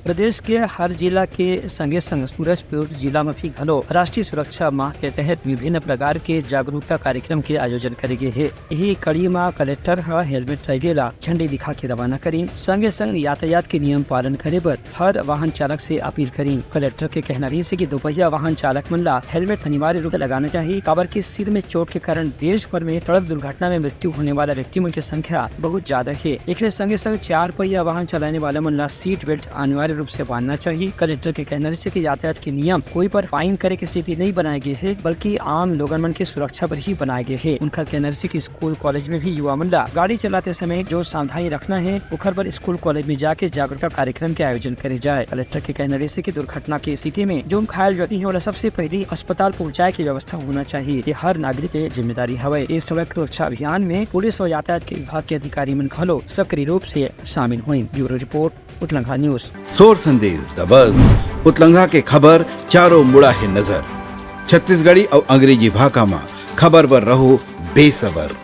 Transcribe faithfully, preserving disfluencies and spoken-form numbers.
प्रदेश के हर जिला के संगे संग सूरजपुर जिला म भी घलो राष्ट्रीय सुरक्षा माह के तहत विभिन्न प्रकार के जागरूकता कार्यक्रम के आयोजन करे गे हे। इही कड़ी म कलेक्टर ह हेलमेट रैली ला झंडी दिखा के रवाना करिन, संगे संग यातायात के नियम पालन करे बर हर वाहन चालक से अपील करिन। कलेक्टर के कहना रहिस हे कि दोपहिया वाहन चालक मन ला हेलमेट अनिवार्य रूप से लगाना चाहिए, काबर कि सिर में चोट के कारण देश भर में सड़क दुर्घटना में मृत्यु होने वाला व्यक्ति मन के संख्या बहुत ज्यादा हे। एकरे संगे संग चार पहिया वाहन चलाने वाला मन ला सीट बेल्ट अनिवार्य रूप से बांधना चाहिए। कलेक्टर के कहना रहिस हे कि यातायात के नियम कोई पर फाइन करे के सेती नहीं बनाए गए हे, बल्कि आम लोगन मन के सुरक्षा बर ही बनाए गए हे। उनका कहना रहिस हे कि स्कूल कॉलेज में भी युवा मन ला गाड़ी चलाते समय जो सावधानी रखना हे, ओखर बर स्कूल कॉलेज में जाके जागरूकता कार्यक्रम के आयोजन करे जाए। कलेक्टर के कहना रहिस हे कि दुर्घटना के स्थिति में जो घायल व्यक्ति हे, ओला सबसे पहले अस्पताल पहुंचाए के व्यवस्था होना चाहिए। ये हर नागरिक के जिम्मेदारी हवय। इस सड़क सुरक्षा अभियान में पुलिस और यातायात के विभाग के अधिकारी मन घलो सक्रिय रूप से शामिल होइन। Bureau report, Utlangha news. सोर संदेश दबस, उतलंघा के खबर चारों मुड़ा हे नजर। छत्तीसगढ़ी अउ अंग्रेजी भाखा म खबर बर रहो बेसबर।